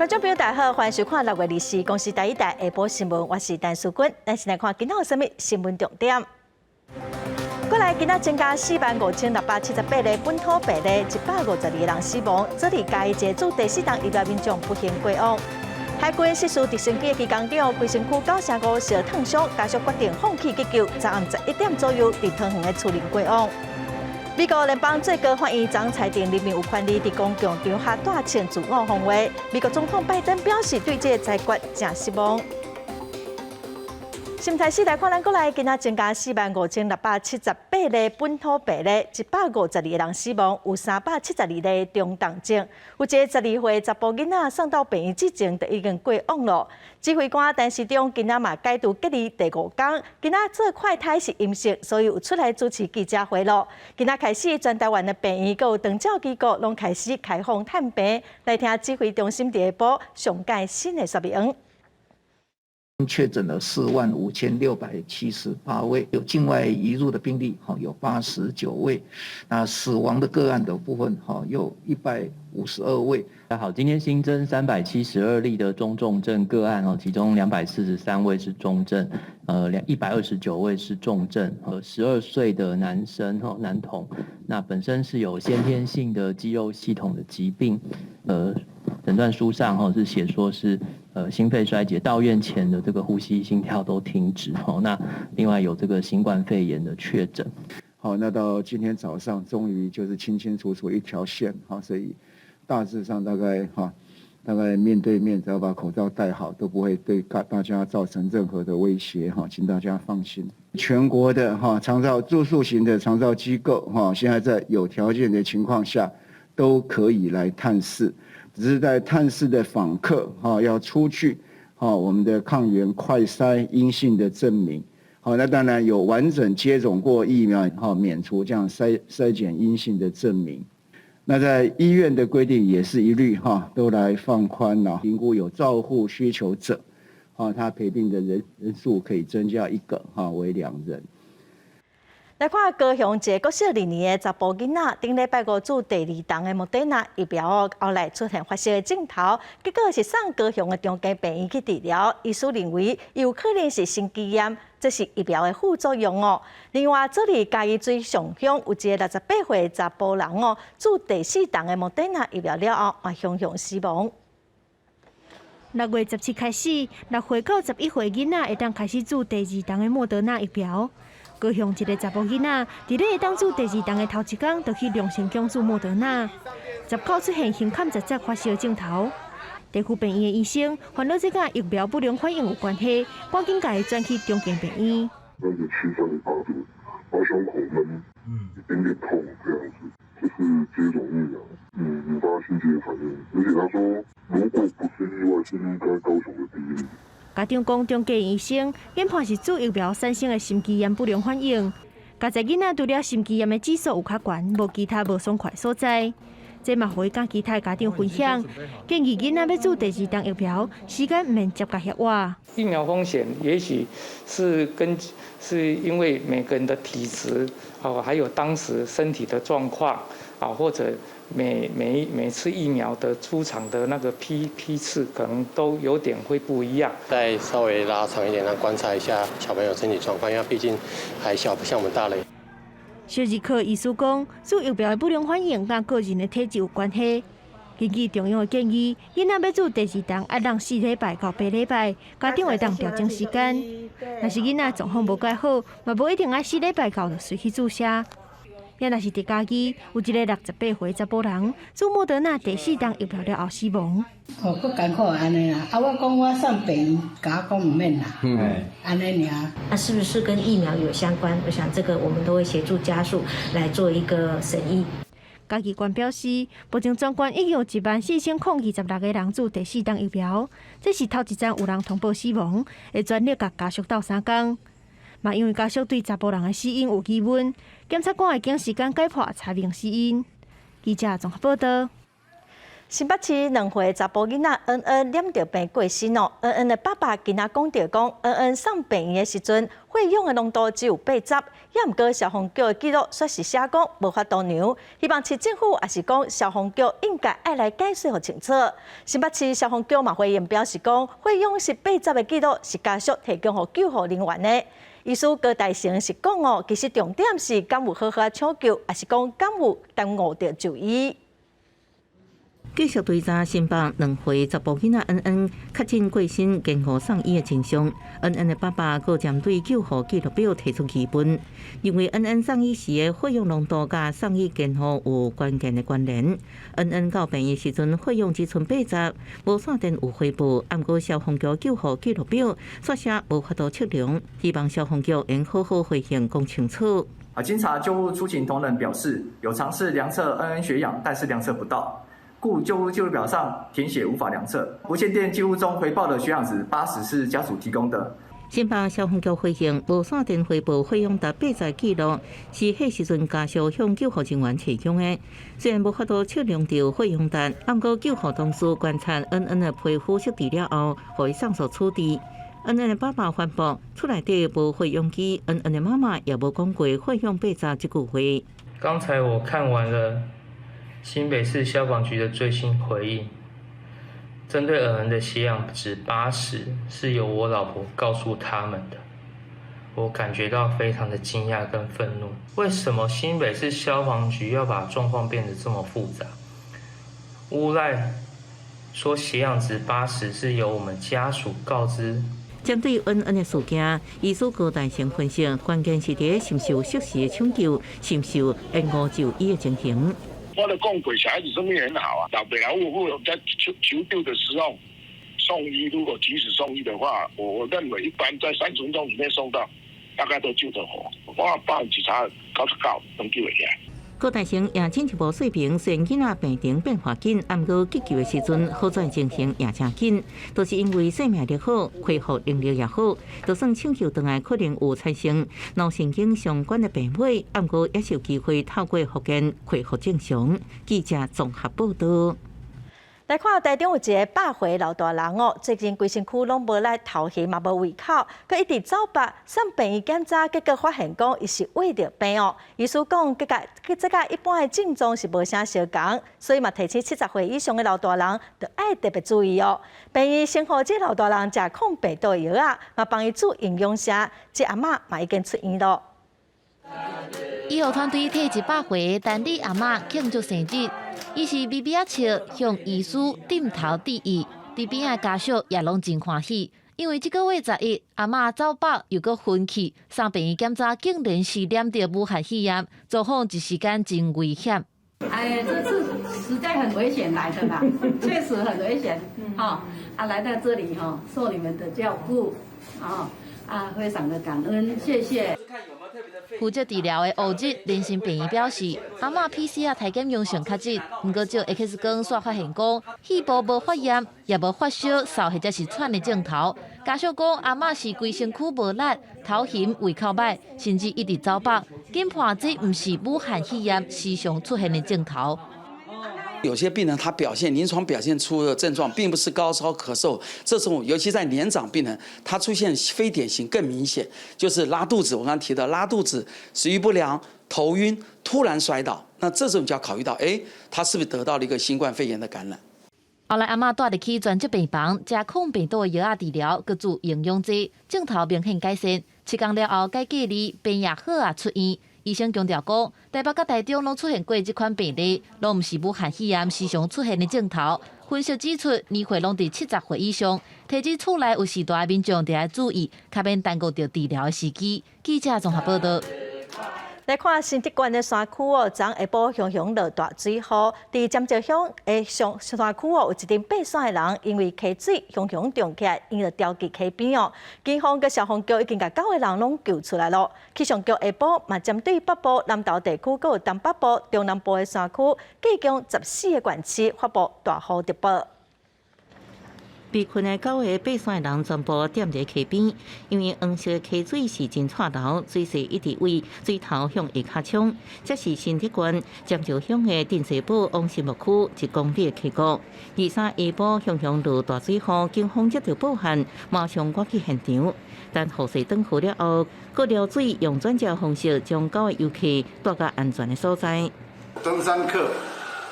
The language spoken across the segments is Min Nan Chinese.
觀眾朋友大家好，歡迎收看6月24公視第一台下晡新聞，我是陳淑君。咱先來看今仔有啥物新聞重點。國內今仔增加45,678例本土病例，152個人死亡。這裡嘉義一個注第四針疫苗民眾不幸過往。海軍失事直升機的機工長，規身軀9成5燒燙傷，家屬決定放棄急救，昨暗11點左右佇桃園的厝裡過往。美國聯邦最高法院昨裁定，人民有權利佇公共場合帶槍自我防衛。美國總統拜登表示對這個裁決誠失望。新台市來看，咱國內今仔增加45,678例本土病例，152個人死亡，有372例中重症。有一个12歲查埔囡仔送到病院之前，就已經過往囉。指揮官陳時中今仔嘛解除隔離第五天，今仔做快篩是陰性，所以有出來主持記者會囉。今仔開始，全台灣的病院閣有長照機構攏開始開放探病，來聽指揮中心佇下晡上蓋新的說明。確診了45,678位，有境外移入的病例，哈，有89位，那死亡的個案的部分，哈，有152位。大家好，今天新增372例的中重症個案哦，其中243位是中症，129位是重症，12歲的男生哈，男童，那本身是有先天性的肌肉系統的疾病，診斷書上哈是寫說是心肺衰竭，到院前的這個呼吸心跳都停止哈，那另外有這個新冠肺炎的確診。好，那到今天早上終於就是清清楚楚一條線哈，所以大致上大概哈，大概面對面只要把口罩戴好，都不會對大家造成任何的威脅哈，請大家放心。全國的哈長照住宿型的長照機構哈，現在在有條件的情況下都可以來探視。只是在探視的訪客哈要出去哈，我們的抗原快篩陰性的證明，好，那當然有完整接種過疫苗哈，免除這樣篩檢陰性的證明。那在醫院的規定也是一律哈，都來放寬了，評估有照護需求者，哈，他陪病的人數可以增加一個哈，為兩人。來看高雄一个國小二年的查埔囡仔，頂禮拜五注第二針的莫德納疫苗後來出現發燒的症頭，結果是送高雄的長庚病院去治療。醫師認為有可能是心肌炎，這是疫苗的副作用哦。另外，這裡嘉義水上鄉有一個68歲查埔人哦，注第四針的莫德納疫苗了後，嘛雄雄死亡。6月17開始，6歲到11歲囡仔會當開始注第二針的莫德納疫苗。高雄一个查埔囡仔，佇咧會當注第二針的頭一工，就去龍成宮注莫德納，19出現胸坎扎扎發燒症頭。地區病院的醫生煩惱這佮疫苗不良反應有關係，趕緊共伊轉去長庚病院。37.8度，然後胸口悶，一點點痛，這樣子，就是接種疫苗，引發心肌炎反應，而且他說，如果不是意外，是應該高雄的第一例。家長講，長庚醫生研判是注疫苗產生的心肌炎不良反應。佳哉囡仔除了心肌炎的指數有較懸，無其他無爽快所在。這嘛予伊佮其他家長分享，建議囡仔欲注第二針疫苗，時間毋免接共遐倚。疫苗風險也許是跟是因為每個人的體質哦，還有當時身體的狀況啊，或者每次疫苗的出廠的那個批次，可能都有點會不一樣。再稍微拉長一點，來觀察一下小朋友身體狀況，因為畢竟還小，不像我們大人。小兒科醫師講，注疫苗的不良反應佮個人的體質有關係。根據中央的建議，囡仔欲注第二針，愛等4禮拜到8禮拜，家長會當調整時間。若是囡仔狀況無蓋好，嘛無一定愛四禮拜到就隨去注射。也若是佇嘉義，有一个68歲查埔人，注莫德納第四針疫苗了後死亡。哦，閣艱苦按呢啦，啊，我講我送病院，共我講毋免啦，按呢爾。那是不是跟疫苗有相關？我想這個我們都會協助家屬來做一個審議。嘉義縣表示，目前全縣已經有14,026個人注第四針疫苗，這是頭一站有人通報死亡，會全力共家屬鬥相共。嘛，因為家屬對查埔人的死因有疑問，檢察官會揀時間解剖查明死因。記者綜合報道。新北市2歲查埔囡仔恩恩染著病過身哦。恩恩的爸爸今仔講著講，恩恩送病院的時陣，血氧的濃度只有八十，也毋過消防局的記錄煞是寫講無法度量，希望市政府抑是講消防局應該愛來解釋予清楚。新北市消防局嘛回應表示講，血氧是八十的記錄是家屬提供予救護人員的。醫師郭大成是講哦，其實重點是敢有好好搶救，抑是講敢有耽誤著就醫。繼續追查新北2歲查埔囡仔恩恩確診過身、延誤送醫的真相。恩恩的爸爸閣針對救護記錄表提出疑問，認為恩恩送醫時的血氧濃度佮送醫延誤有關鍵的關聯。恩恩到病院時陣血氧只賰80，無線電有回報，毋過消防局救護記錄表煞寫無法度測量，希望消防局應好好回應講清楚。啊，經查救護出勤同仁表示，有嘗試量測恩恩血氧，但是量測不到。故救護記錄表上填寫無法量測，無線電記錄中回報的血氧值80是家屬提供的。新北消防局回應，無線電回報血氧達八十記錄是彼時陣家屬向救護人員提供的。雖然無法度測量著血氧值，毋過救護同事觀察恩恩的皮膚色澤了後，予伊送煞處置。恩恩的爸爸反駁，厝內底無血氧機，恩恩的媽媽也無講過血氧八十這句話。剛才我看完了新北市消防局的最新回應，針對恩恩的血氧值80，是由我老婆告訴他們的。我感覺到非常的驚訝跟憤怒。為什麼新北市消防局要把狀況變得這麼複雜？誣賴說血氧值八十是由我們家屬告知。針對恩恩的事件，醫師高大成分析，關鍵是佇是毋是有適時的搶救，是毋是有延誤就醫的情形。我都講過，小孩子生命很好啊。老爸老母在求救的時候送醫，如果及時送醫的話，我認為一般在30分鐘以內送到，大概都救得活。我99%攏救會起來。郭大成也進一步說明，雖然囡仔病情變化緊，毋過急救的時陣好轉情形也誠緊，都是因為生命力好，恢復能力也好，就算搶救轉來可能有產生腦神經相關的病尾，毋過也是有機會透過復健恢復正常。記者綜合報道。來看台中有一个100歲老大人哦，最近規身軀攏無力，頭眩嘛無胃口，閣一直走腹，送病院檢查，結果發現講伊是胃著病哦。醫師講，這佮一般的症狀是無啥相仝，所以嘛提醒70歲以上的老大人，著愛特別注意哦。病院先予這老大人食抗病毒藥仔，嘛幫伊注營養針，這阿嬤嘛已經出院囉。醫護團隊替100歲陳李阿嬤慶祝生日，伊是微微仔笑，向醫師點頭致意。佇邊仔家屬也攏真歡喜，因為這個月11，阿嬤走腹又閣昏去，送病院檢查竟然是染著武漢肺炎，狀況一時間真危險。哎，這次實在很危險來的啦，確實很危險。哈，啊，來到這裡哈，受你們的照顧，啊啊，非常的感恩，謝謝。負責治療的烏日林森病院表示，阿嬤 PCR 篩檢陽性確診，毋過照 X 光煞發現講，肺部無發炎，也無發燒、嗽或者是喘的症頭。家屬講，阿嬤是規身軀無力、頭眩、胃口䆀，甚至一直走腹，診判這毋是武漢肺炎時常出現的症頭。有些病人他表現臨床表現出的症狀，並不是高燒、咳嗽，這種尤其在年長病人，他出現非典型更明顯，就是拉肚子。我剛剛提到拉肚子、食慾不良、頭暈、突然摔倒，那這種就要考慮到，哎，他是不是得到了一個新冠肺炎的感染？後來阿嬤帶入去專責病房，食抗病毒的藥仔治療，閣注營養劑，症頭明顯改善。7天了後解隔離，病也好啊，出院。醫生強調講，台北佮台中攏出現過這款病例，攏毋是武漢肺炎時常出現的症頭。分析指出，年歲攏佇70歲以上，提醒厝內有序大的民眾著愛注意，較免耽擱著治療的時機。記者綜合報道。來看新竹縣的山區哦，昨下晡雄雄落大水雨，佇尖石鄉的上山區哦，有一陣爬山的人因為溪水雄雄漲起來，𪜶就掉佇溪邊哦。警方佮消防局已經共九個人攏救出來囉。氣象局下晡嘛針對北部南投地區、閣有東北部、中南部的山區，計共14個縣市發布大雨特報。被困的九个爬山的人全部踮佇溪邊，因為黃色的溪水是真掣流，水勢一直對水頭向下跤衝。這是新竹縣尖石鄉的鎮西堡往新木區一公里的溪谷。23下晡雄雄落大水雨，警方接到報案，馬上趕去現場。等雨勢轉好了後，閣撩水用轉接方式將九個遊客帶到安全的所在。登山客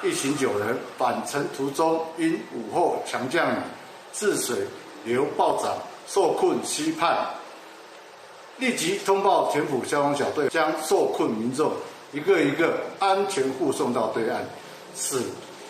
一行9人返程途中，因午後強降雨致水流暴漲，受困溪畔，立即通報田埔消防小隊，將受困民眾一個一個安全護送到對岸，始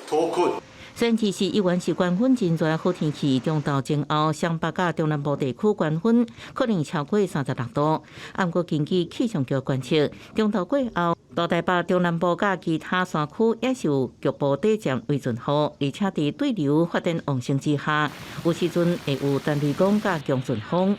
脫困。雖然是猶原是懸風真熱好天氣，中晝前後，雙北佮中南部地區懸風可能超過36度。毋過根據氣象局觀測，中晝過後，大台北、中南部佮其他山區也是有局部短暫微陣雨，而且佇對流發展旺盛之下，有時陣會有單雷公佮強陣風。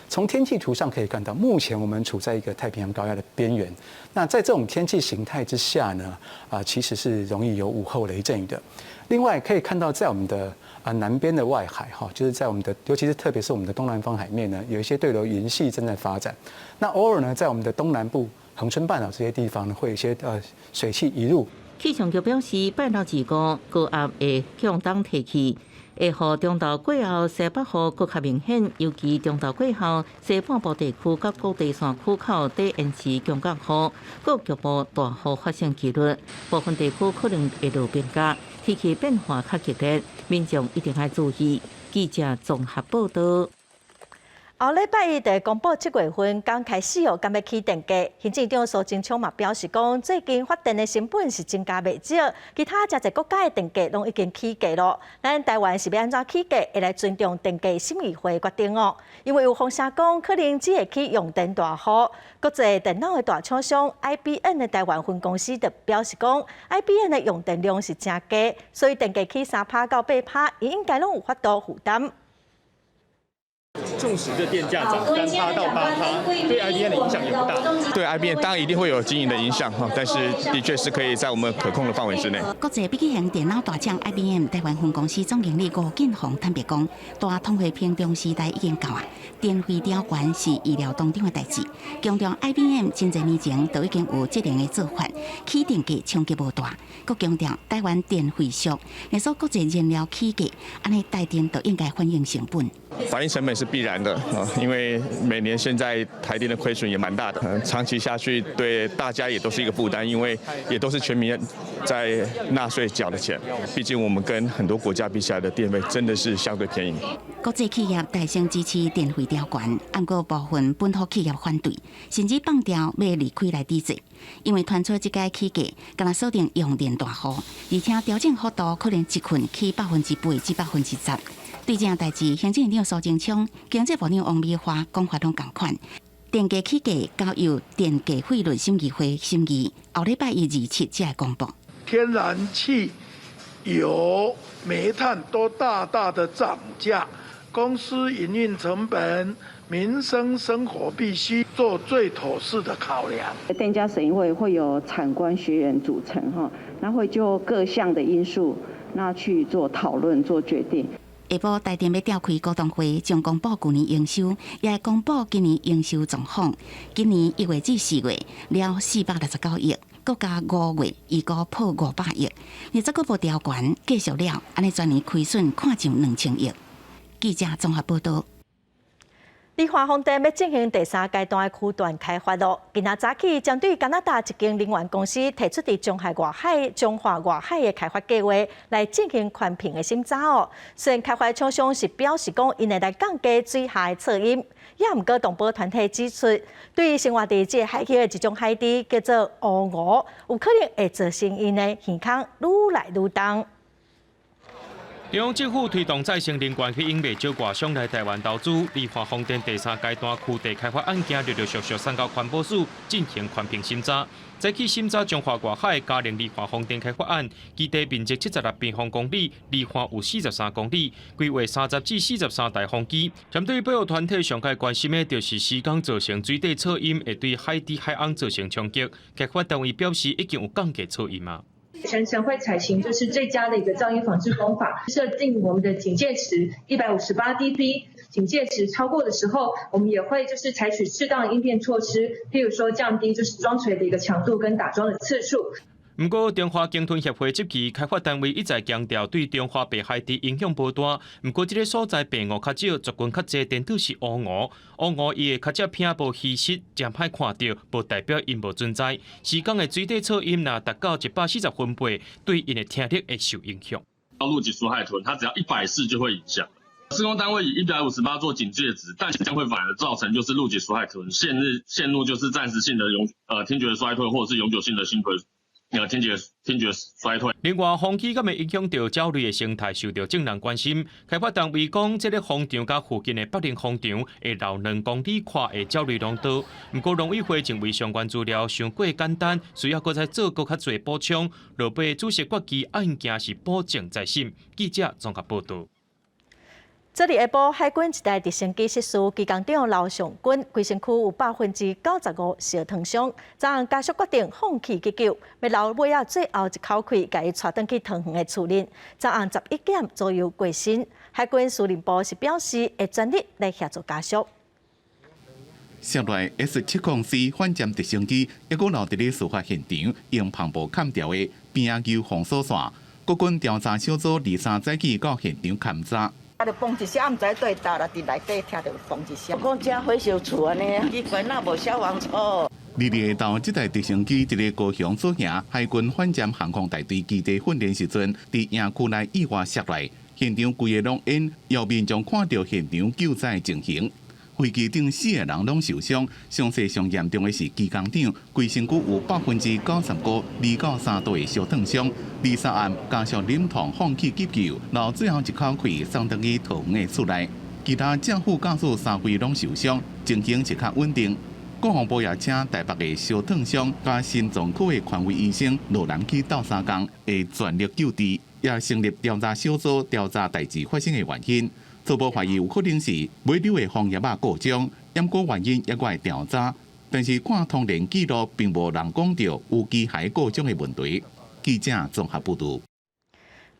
從天氣圖上可以看到，目前我們處在一個太平洋高壓的邊緣。那在這種天氣形態之下呢，啊，其實是容易有午後雷陣雨的。另外可以看到，在我們的啊南邊的外海，哈，就是在我們的，尤其是特別是我們的東南方海面呢，有一些對流雲系正在發展。那偶爾呢，在我們的東南部恆春半島這些地方呢，會有一些水汽移入。氣象局表示，拜六二五高壓會向東退去，會予中晝過後西北雨閣較明顯，尤其中晝過後西半部地區佮高地山區較短延時強降雨，閣局部大雨發生幾率，部分地區可能會落冰雨，天氣變化較劇烈，民眾一定愛注意。記者綜合報道。後禮拜一就公布7月份剛開始哦，敢欲起電價。行政長蘇貞昌嘛表示講，最近發電的成本是增加袂少，其他誠濟國家的電價攏已經起價咯。咱台灣是欲按怎起價？會來尊重電價審議會決定哦。因為有風聲講，可能只會起用電大戶。國際電腦的大廠商 IBM 的台灣分公司就表示講，IBM 的用電量是誠低，所以電價起3趴到8趴，𪜶應該攏有法度負擔。縱使這電價漲3趴到8趴，對 IBM 的影響也不大。對 IBM 當然一定會有經營的影響哈，但是的確是可以在我們可控的範圍之內。國際筆記型電腦大廠 IBM 台灣分公司總經理吳建宏坦白講，大通貨膨脹時代已經到啊，電費調懸是意料當中的代誌。強調 IBM 真濟年前就已經有這樣的做法，起電價衝擊無大。閣強調台灣電費俗，若說國際燃料起價，按呢台電就應該反映成本。反映成本是必然的啊，因為每年現在台電的虧損也蠻大的，長期下去對大家也都是一個負擔，因為也都是全民在納稅繳的錢。畢竟我們跟很多國家比起來的電費真的是相對便宜。國際企業大聲支持電費調懸，毋過部分本土企業反對，甚至放調欲離開來抵制，因為傳出這擺起價，敢若鎖定用電大戶，而且調整幅度可能一棍起8%至10%。對這項代誌，行政院長蘇貞昌、經濟部長王美花講法攏仝款。電價起價交由電價費率審議會審議，後禮拜一27才會公布。天然氣、油、煤炭都大大的漲價，公司營運成本、民生生活必須做最妥適的考量。電價審議會會由產官學研組成，哈，那會就各項的因素，那去做討論、做決定。下晡台電欲召開股東會，將公布舊年營收，也會公布今年營收狀況。今年1月至4月了469億，閣加5月預估破500億。若再閣無調懸，繼續了，按呢全年虧損看上2000億。記者綜合報道。利華風電欲進行第三階段的區段開發囉。今仔早起針對加拿大一間能源公司提出佇中海外海、中華外海的開發計劃來進行環評的審查哦。雖然開發廠商是表示講，𪜶會來降低水下的噪音，也毋過動保團體指出，對於生活佇這个海域的一種海豬叫做烏鵠，有可能會造成𪜶的耳空愈來愈重。中央政府推動再生能源，吸引袂少外商來台灣投資。利華風電第三階段區地開發案件，陸陸續續送到環保署進行環評審查。早起審查中華外海嘉陵利華風電開發案，基地面積76平方公里，離岸有43公里，規劃30至43台風機。針對保育團體上蓋關心的，就是施工造成水底噪音會對海豬海翁造成衝擊。開發單位表示已經有降低噪音啊。全程會採行就是最佳的一個噪音防治方法，設定我們的警戒值158 dB，警戒值超過的時候，我們也會就是採取適當應變措施，譬如說降低就是樁錘的一個強度跟打樁的次數。毋過，中華鯨豚協會質疑開發單位一再強調對中華白海豚影響無大。毋過，這个所在白鷗較少，族群較濟，顛倒是烏鷗。烏鷗伊的跤跡偏無稀釋，誠歹看著，無代表𪜶無存在。時工的水底噪音若達到140分貝，對𪜶的聽力會受影響。露脊鼠海豚，它只要140就會影響。施工單位以158做警戒值，但將會反而造成就是露脊鼠海豚陷入就是暫時性的聽覺衰退，或者是永久性的聽覺衰退。另外，風機敢會影響著鳥類的生態，受著眾人關心。開發單位講，這个風場佮附近的北寧風場會留2公里寬的鳥類廊道。毋過，農委會認為相關資料傷過簡單，需要閣再做閣較濟補充。落尾主席決議案件是補正再審。記者綜合報導。昨日下晡，海軍一台直升機失事，機工長劉尚軍規身軀有95%燒燙傷，昨昏家屬決定放棄急救，欲留尾仔最後一口氣，共伊帶轉去桃園的厝裡。昨昏11點左右過身，海軍司令部是表示會全力來協助家屬。涉內 S-70C 反潛直升機抑閣留佇咧事發現場，用帆布崁牢的邊仔救封鎖線。國軍調查小組23早起到現場勘查。啊！就嘣一聲，毋知佗佗啦，佇內底聽著嘣一聲。講遮火燒厝按呢，奇怪哪無消防車？22下晝，這台直升機佇咧高雄左營海軍反潛航空大隊基地訓練時陣，佇營區內意外摔落，現場規个攏煙，有民眾看著現場救災情形。飛機頂四个人攏受傷，傷勢上嚴重的是機工長，規身軀有95 2到3度的燒燙傷。23暗家屬忍痛放棄急救，留最後一口氣送轉去桃園的厝內。其他正副駕駛三位攏受傷，情形是較穩定。國防部也請台北的燒燙傷佮心臟科的權威醫生落南去鬥相共，會全力救治，也成立調查小組調查代誌發生的原因。初步懷疑有可能是尾流的風葉仔故障，毋過原因猶閣會調查。但是看通聯記錄，並無人講著有機械故障的問題。記者綜合報導。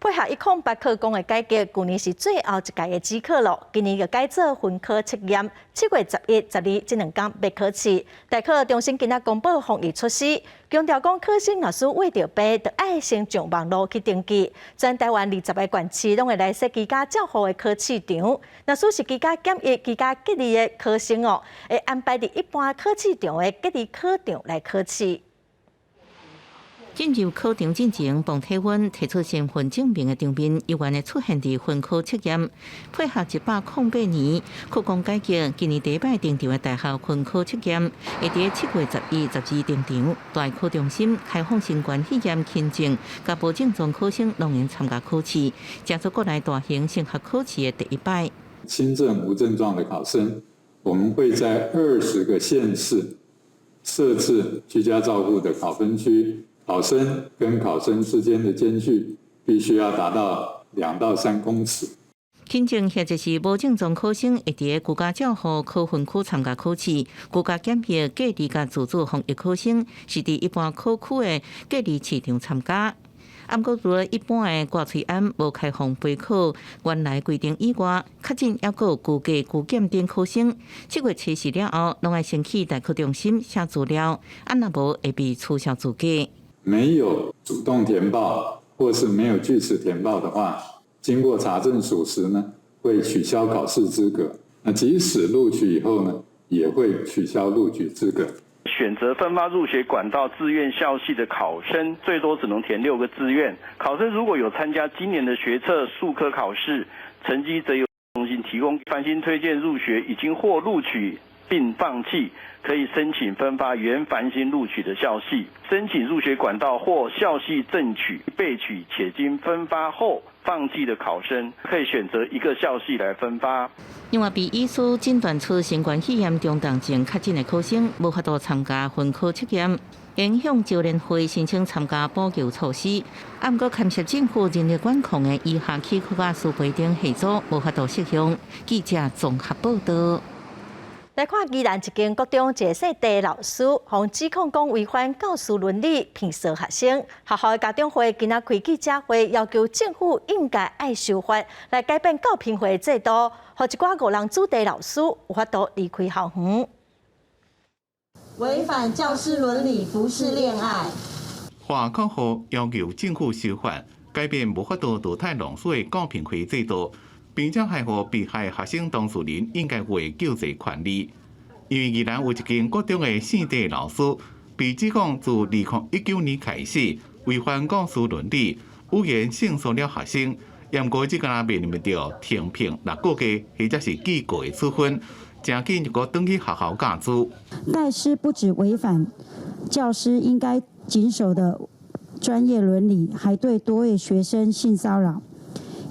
配合108課綱的改革，舊年是最後一屆的指考咯。今年就改做分科測驗，7月11、12這兩工欲考試。大考中心今仔公布防疫措施，強調講考生若是穢著病，就愛先上網路去登記。全台灣20個縣市攏會來設居家照護的考試場。若是居家檢疫、居家隔離的考生哦，會安排佇一般考試場的隔離考場來考試。進入考場進前，磅體溫、提出身份證明的場面，猶原會出現佇分科測驗。配合108年課綱改革，今年第一擺登場的大學分科測驗，會佇7月11、12登場。大考中心開放新冠肺炎輕症佮無症狀考生攏會參加考試，成做國內大型升學考試的第一擺。輕症無症狀的考生，我們會在20個縣市設置居家照護的考分區。考生跟考生之間的間距必須要達到2到3公尺。輕症或者是無症狀考生會佇居家照護考分區參加考試，居家檢疫隔離佮自主防疫考生是佇一般考區的隔離試場參加。毋過除了一般的掛喙罨無開放備考，原來規定以外，確診猶閣有居家居檢等考生，7月24了後，攏愛先去大考中心寫資料，啊若無會被取消資格。沒有主動填報，或是沒有據實填報的話，經過查證屬實呢，會取消考試資格。那即使錄取以後呢，也會取消錄取資格。選擇分發入學管道志願校系的考生，最多只能填6個志願。考生如果有參加今年的學測術科考試，成績則由中心提供繁星推薦入學已經獲錄取並放棄，可以申請分發原繁星錄取的校系，申請入學管道或校系正取、備取且經分發後放棄的考生，可以選擇一個校系來分發。另外，被醫師診斷出新冠肺炎中重症確診的考生，無法度參加分科測驗，應向招聯會申請參加補救措施。毋過，牽涉政府人力管控的醫學許可佮師培等系組，無法度適用。記者綜合報導。來看宜蘭一間國中一个姓鄭老師，予指控講違反教師倫理，騙色學生。學校的家長會今仔開記者會，要求政府應該愛修法來改變教評會的制度，予一寡誤人子弟老師有法度離開校園。違反教師倫理，服侍戀愛。華口號要求政府修法，改變無法度淘汰老師的教評會制度。並且還予被害學生當事人應該有的救濟權利。因為宜蘭有一間國中的姓鄭老師，被指控自2019年開始違反教師倫理，語言性騷擾學生，毋過這個面臨著停聘6個月或者是記過的處分，誠緊就閣轉去學校教書。代師不止違反教師應該謹守的專業倫理，還對多位學生性騷擾。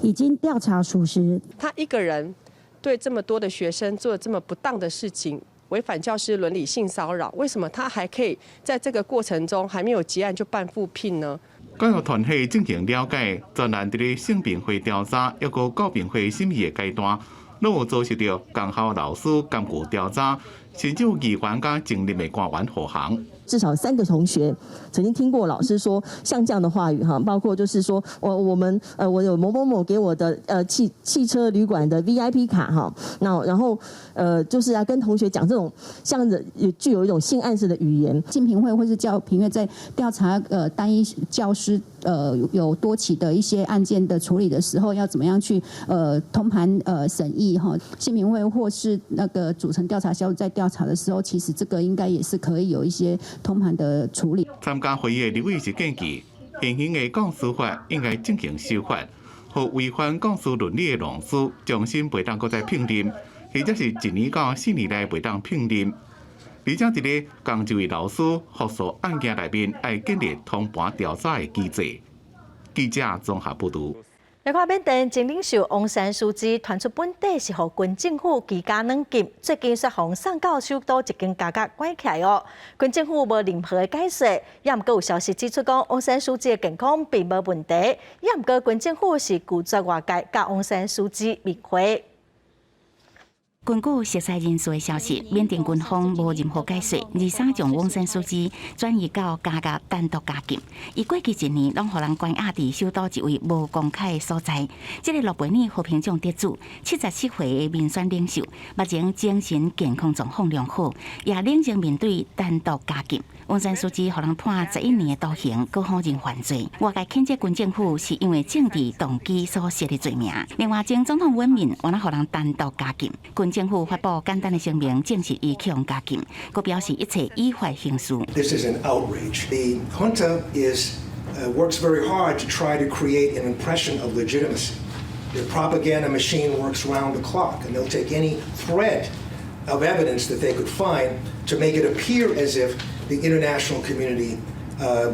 已經調查屬實。他一個人對這麼多的學生做這麼不當的事情，違反教師倫理性騷擾，為什麼他還可以在這個過程中還沒有結案就辦復聘呢？教育團體進行了解，專案佇咧性平會調查，抑閣教評會審議的階段，攏有遭受著共校老師監護調查，甚至有議員佮前任的官員護航。至少三個同學曾經聽過老師說像這樣的話語哈，包括就是說我們我有某某某給我的汽車旅館的 VIP 卡哈，那然後就是要跟同學講這種像也具有一種性暗示的語言。性平會或是教評會在調查單一教師有多起的一些案件的處理的時候，要怎麼樣去通盤審議哈？性平會或是那個組成調查小組在調查的時候，其實這個應該也是可以有一些通盤的處理。參加會議的立委是建議，現行的教師法應該進行修法，予違反教師倫理的老師終身袂當閣再聘任，或者是一年到4年內袂當聘任。而且佇咧仝一位老師複數案件內面，愛建立通盤調查的機制。記者綜合報導。來看緬甸前領袖翁山蘇姬傳出本底是予軍政府居家軟禁，最近煞予送到首都一間監獄關起來哦。軍政府無任何的解釋，也毋過有消息指出講，翁山蘇姬的健康並無問題，也毋過軍政府是拒絕外界佮翁山蘇姬面會。根據熟似人士的消息，緬甸軍方無任何解釋，23將翁山蘇姬轉移到監獄單獨監禁。伊過去一年攏予人關押佇首都一位無公開的所在。這個諾貝爾和平獎得主，77歲的民選領袖，目前精神健康狀況良好，也冷靜面對單獨監禁。翁山蘇姬予人判11年的徒刑，閣否認犯罪。外界譴責軍政府是因為政治動機所設的罪名。另外，前總統尹敏原來予人單獨監禁。軍政府發布簡單的聲明，證實伊去予監禁，閣表示一切依法行事。 This is an outrage. The junta is works very hard to try to create an impression of legitimacy. Their propaganda machine works round the clock, and they'll take any thread of evidence that they could find to make it appear as if the international community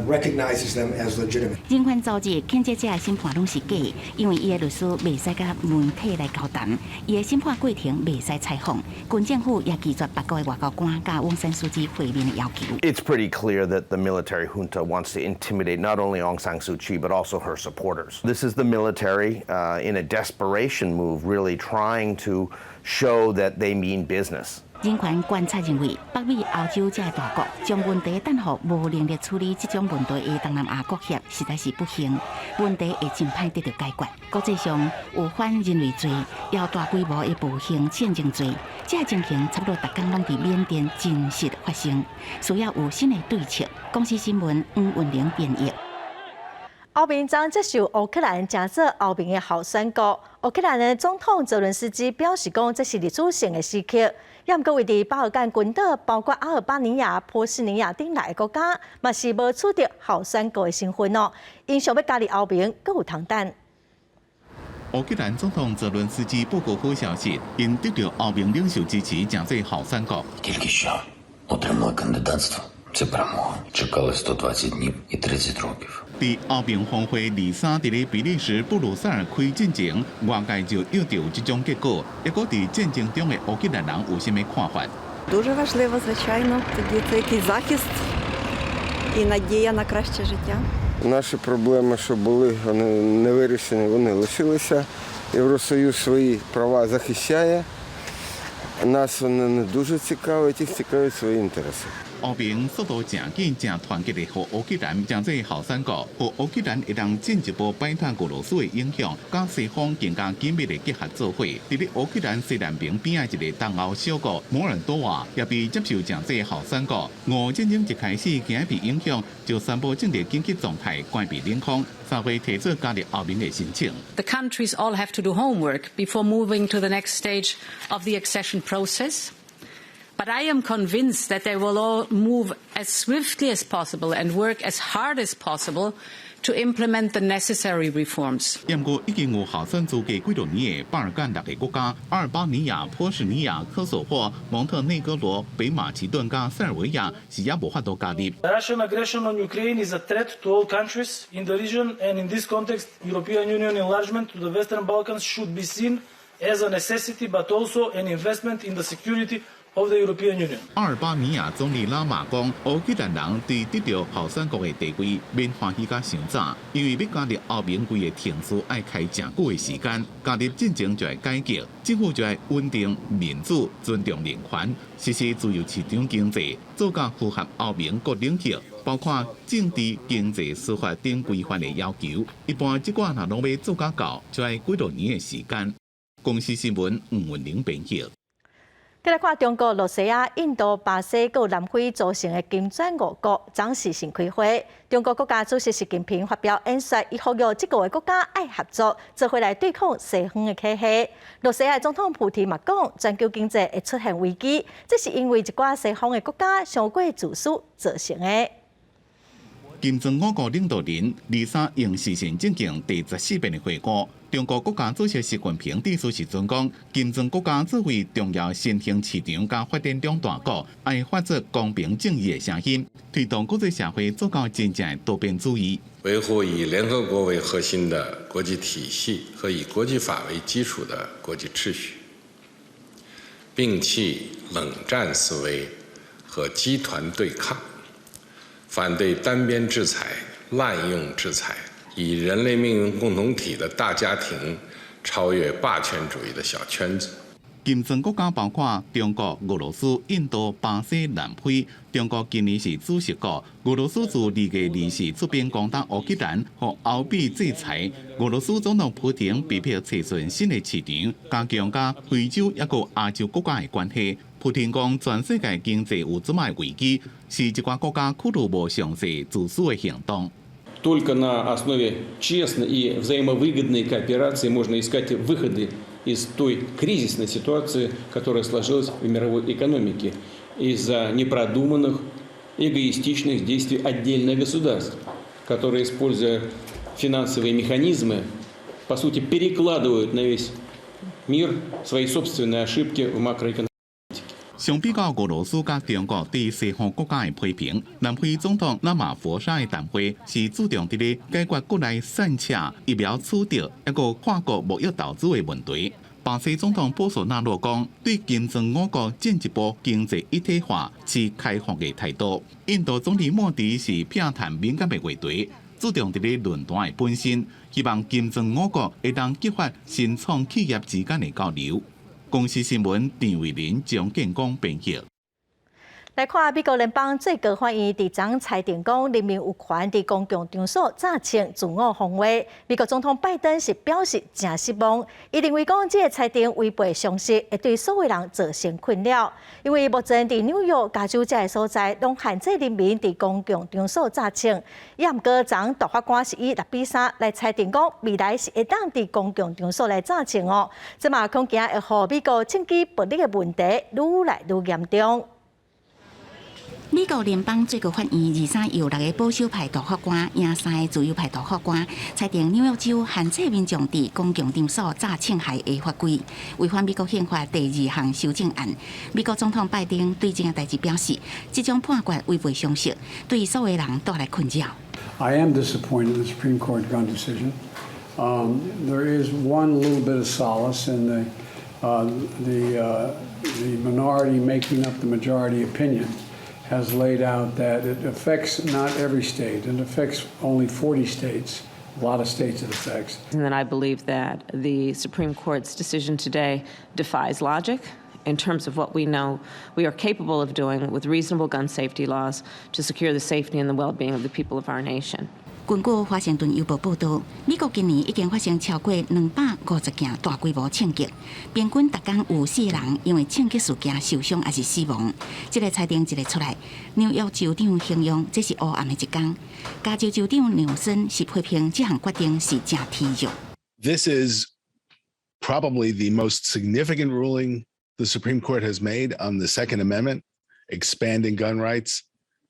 recognizes them as legitimate. 人權組織譴責這个審判攏是假，因為伊的律師袂使佮媒體來交談，伊的審判過程袂使採訪。軍政府也拒絕別國的外交官佮翁山蘇姬會面的要求。 It's pretty clear that the military junta wants to intimidate not only Aung San Suu Kyi but also her supporters. This is the military in a desperation move, really trying to show that they mean business. 人權觀察認為，北美、歐洲這个大國將問題等予無能力處理這種問題的東南亞國協，實在是不幸。問題會真歹得到解決。國際上有反人類罪，也有大規模的暴行戰爭罪，這个情形差不多逐工攏佇緬甸真實發生，需要有新的對策。公視新聞黃文玲編譯。歐盟將接受烏克蘭成做歐盟的候選國。烏克蘭的總統澤倫斯基表示講，這是歷史性的時刻。也毋過，位佇巴爾幹群島，包括阿爾巴尼亞、波斯尼亞等內的國家，嘛是無取得候選國的身份哦。𪜶想欲加入歐盟，閣有通等。烏克蘭總統澤倫斯基報告好消息，𪜶得著歐盟領袖支持，成做候選國。 Тільки що отримали кандидатство. Це перемога. Чекали 120 днів і 30 років. 佇歐盟峰會23佇咧比利時布魯塞爾開進前，外界就預著有這種結果。抑閣佇戰爭中的烏克蘭人有啥物看法？ Дуже важливо, звичайно. Тоді це якийсь захист і надія на краще життя. Наші проблеми, що були, вони не вирішені, вони лишилися. Євросоюз свої права захищає. Нас вона не дуже цікавить, їх цікавлять свої інтереси. 欧盟速度誠緊、誠團結的，予烏克蘭成做候選國，予烏克蘭會當進一步擺脫俄羅斯的影響，佮西方更加緊密的結合做伙。佇咧烏克蘭西南邊邊仔一個東歐小國摩爾多瓦，也被接受成做候選國。俄烏戰爭一開始，驚被影響，就宣布政治緊急狀態，關閉領空，三月提出加入歐盟的申請。 The countries all have to do homework before moving to the next stage of the accession process. But I am convinced that they will all move as swiftly as possible and work as hard as possible to implement the necessary reforms. 不過已經有候選資格幾多年的巴爾幹六个國家：阿爾巴尼亞、波士尼亞、科索沃、蒙特內哥羅、北馬其頓佮塞爾維亞是猶無法度加入。 Russian aggression on Ukraine is a threat to all countries in the region, and in this context, European Union enlargement to the Western Balkans should be seen as a necessity, but also an investment in the security of the European Union. 阿爾巴尼亞總理拉馬講，烏克蘭人對得著候選國的地位免歡喜甲傷早，因為欲加入歐盟規個程序愛開誠久的時間，加入進前就愛改革，政府就愛穩定、民主、尊重人權，實施自由市場經濟，做到符合歐盟各領域，包括政治、經濟、司法等規範的要求。一般這寡若攏欲做甲到，就愛幾多年的時間。公視新聞吳文玲編譯。再來看中國、露西亞、印度、巴西、閣南非組成的金磚五國，昨時先開會。中國國家主席習近平發表演說，伊呼籲這五个國家愛合作，做伙來對抗西方的體系。露西亞總統普廷嘛講，全球經濟會出現危機，這是因為一寡西方的國家傷過自私造成的。金磚五國領導人二三用視訊進行第14遍的會晤。中國國家主席習近平致辭時陣講，金磚國家作為重要新興市場佮發展中大國，愛發出公平正義的聲音，推動國際社會做到真正的多邊主義。維護以聯合國為核心的國際體系和以國際法為基礎的國際秩序，摒棄冷戰思維和集團對抗，反對單邊制裁、濫用制裁。以人類命運共同體的大家庭超越霸權主義的小圈子。金磚國家包括中國、俄羅斯、印度、巴西、南非。中國今年是主席國，俄羅斯自2月24出兵攻打烏克蘭，予歐美制裁。俄羅斯總統普廷被迫揣尋新的市場，加強佮非洲抑閣亞洲國家的關係。普廷講，全世界經濟有這擺危機，是一寡國家考慮無詳細自私的行動。 Только на основе честной и взаимовыгодной кооперации можно искать выходы из той кризисной ситуации, которая сложилась в мировой экономике из-за непродуманных, эгоистичных действий отдельных государств, которые, используя финансовые механизмы, по сути, перекладывают на весь мир свои собственные ошибки в макроэкономике. 相比較俄羅斯佮中國對西方國家的批評，南非總統拉馬佛沙的談話是注重佇咧解決國內散赤、疫苗取得，抑閣跨國貿易投資的問題。巴西總統波索納洛講，對金磚五國進一步經濟一體化持開放的態度。印度總理莫迪是避談敏感的話題，注重佇咧論壇的本身，希望金磚五國會當激發新創企業之間的交流。公視新聞陳慧琳、張建光編譯。來看美國聯邦最高法院佇昨裁定講，人民有權佇公共場所詐稱自我防衛。美國總統拜登是表示誠失望，伊認為講這个裁定違背常識，會對所有人造成困擾。因為目前佇紐約、加州這个所在，攏限制人民佇公共場所詐稱。也毋過，昨大法官是以6比3來裁定講，未來是會當佇公共場所來詐稱哦。這嘛恐驚會予美國槍支暴力的問題愈來愈嚴重。美國聯邦最高法院二三由六个保守派大法官贏三个自由派大法官，裁定紐約州限制民眾佇公共場所詐槍械的法規，違反美國憲法第二項修正案。美國總統拜登對這件代誌表示，這種判決違背常識，對所有人帶來困擾。 I am disappointed in the Supreme Court gun decision. There is one little bit of solace in the minority making up the majority opinion has laid out that it affects not every state. It affects only 40 states. A lot of states it affects. And then I believe that the Supreme Court's decision today defies logic In terms of what we know we are capable of doing with reasonable gun safety laws to secure the safety and the well-being of the people of our nation. 根據華盛頓郵報報導，美國今年已經發生超過250件大規模槍擊，平均逐工有四人因為槍擊事件受傷抑是死亡。這个裁定一个出來，紐約州長形容這是烏暗的一天。加州州長紐森是批評這項決定是誠體弱。 This is probably the most significant ruling the Supreme Court has made on the Second Amendment, expanding gun rights,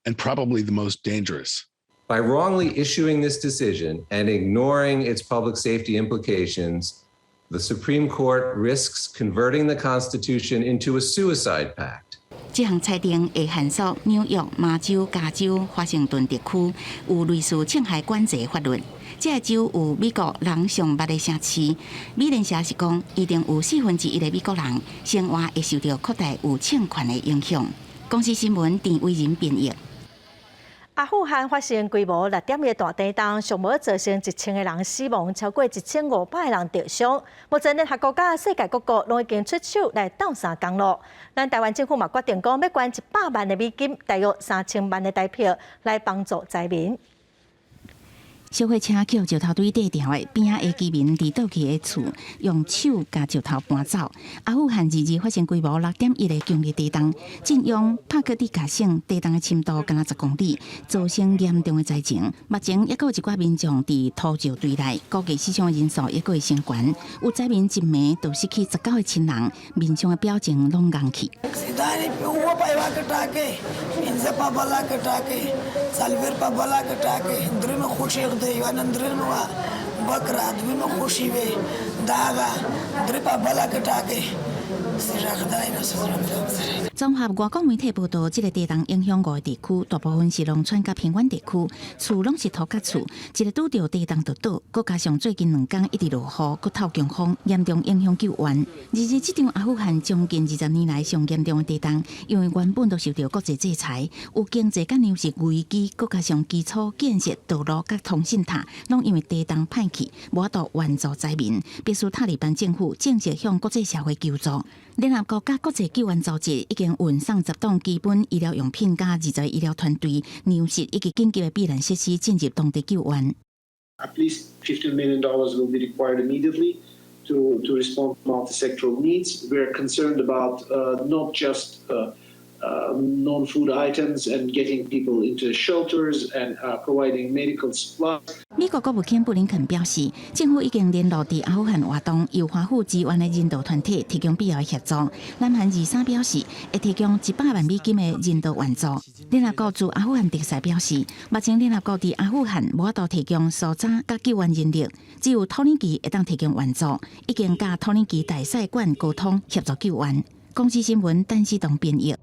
and probably the most dangerous. By wrongly issuing this decision and ignoring its public safety implications, the Supreme Court risks converting the Constitution into a suicide pact. 這項裁定會限縮紐約、麻州、加州、華盛頓地區有類似槍械管制法律。這个州有美國人上捌的城市，美聯社是講，一定有1/4的美國人生活會受著擴大有槍權的影響。公視新聞鄭偉仁編譯。阿富汗發生規模6.1的大地動，上無造成1000個人死亡，超過1500個人著傷。目前聯合國佮世界各國攏已經出手來鬥相共囉。咱台灣政府嘛決定講，欲捐100萬的美金，大約3000萬的台幣來幫助災民。小貨車予石頭堆綴牢的，邊仔的居民佇倒去的厝，用手共石頭搬走。阿富汗22發生規模6.1的強烈地動，震央帕克蒂卡省地動的深度干焦10公里，造成嚴重的災情。目前猶閣有一寡民眾佇土石堆內，估計死傷人數猶閣會升懸。有災民一暝就失去19個親人，面上的表情攏戇去。綜合外國媒體報道，這个地動影響五个地區，大部分是農村佮平原地區，厝攏是土埆厝，一个拄著地動就倒，閣加上最近2工一直落雨，閣透強風，嚴重影響救援。而且這場阿富汗將近20年來上嚴重的地動，因為原本就受著國際制裁，有經濟佮糧食危機，閣加上基礎建設、道路佮通信塔，攏因為地動歹去，無法度援助災民，迫使塔利班政府正式向國際社會求助。聯合國佮國際救援組織已經運送10噸基本醫療用品佮20個醫療團隊、糧食以及緊急的避難設施進入當地救援。 At least $15 million will be required immediately to respond to multi-sectoral needs. We are concerned about not just non-food items and getting people into shelters and providing medical supplies. 美國國務卿布林肯表示，政府已經聯絡佇阿富汗活動由華府支援的人道團體，提供必要的協助。南韓23表示，會提供100萬美金的人道援助。聯合國駐阿富汗特使表示，目前聯合國佇阿富汗無法度提供搜查佮救援人力，只有土耳其會當提供援助，已經佮土耳其大使館溝通協助救援。公視新聞陳思東編譯。